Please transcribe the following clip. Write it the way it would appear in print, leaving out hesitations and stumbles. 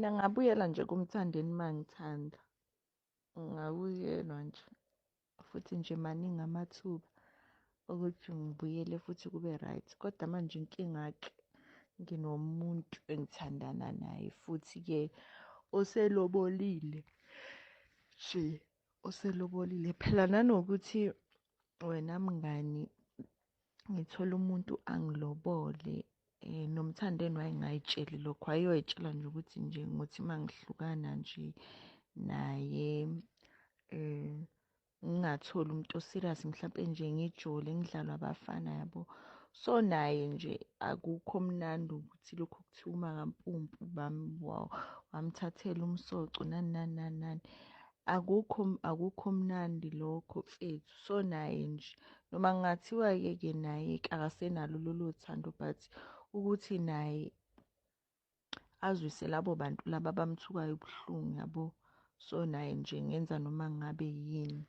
Mina ngabuyela nje kuMthandeni mangithanda. Ngabuyelwa nje futhi nje maningi amathuba okuthi ngibuyele futhi kube right. Kodwa manje inkinga-ke nginomuntu engithandana naye futhi-ke oselobolile nje, oselobolile. Phela nanokuthi wena mngani ngithole umuntu angilobole noMthandeni wayengayitsheli lokho, wayeyoyitshela nje ukuthi nje ngothi uma ngihlukana nje naye ngingatholi umuntu o-serious mhlampe nje ngijole ngidlalwe abafana yabo. So naye nje akukho mnandi ukuthi lokhu kuthiwa umakaMpumpu wamthathela umsoco nani nani nani nani. Akukho akukho mnandi lokho mfethu. So naye nje noma kungathiwa-ke ke naye akasenalo lolo thando but ukuthi naye azwise labo bantu laba abamthukayo ubuhlungu yabo. So naye nje ngenza noma ngabe yini.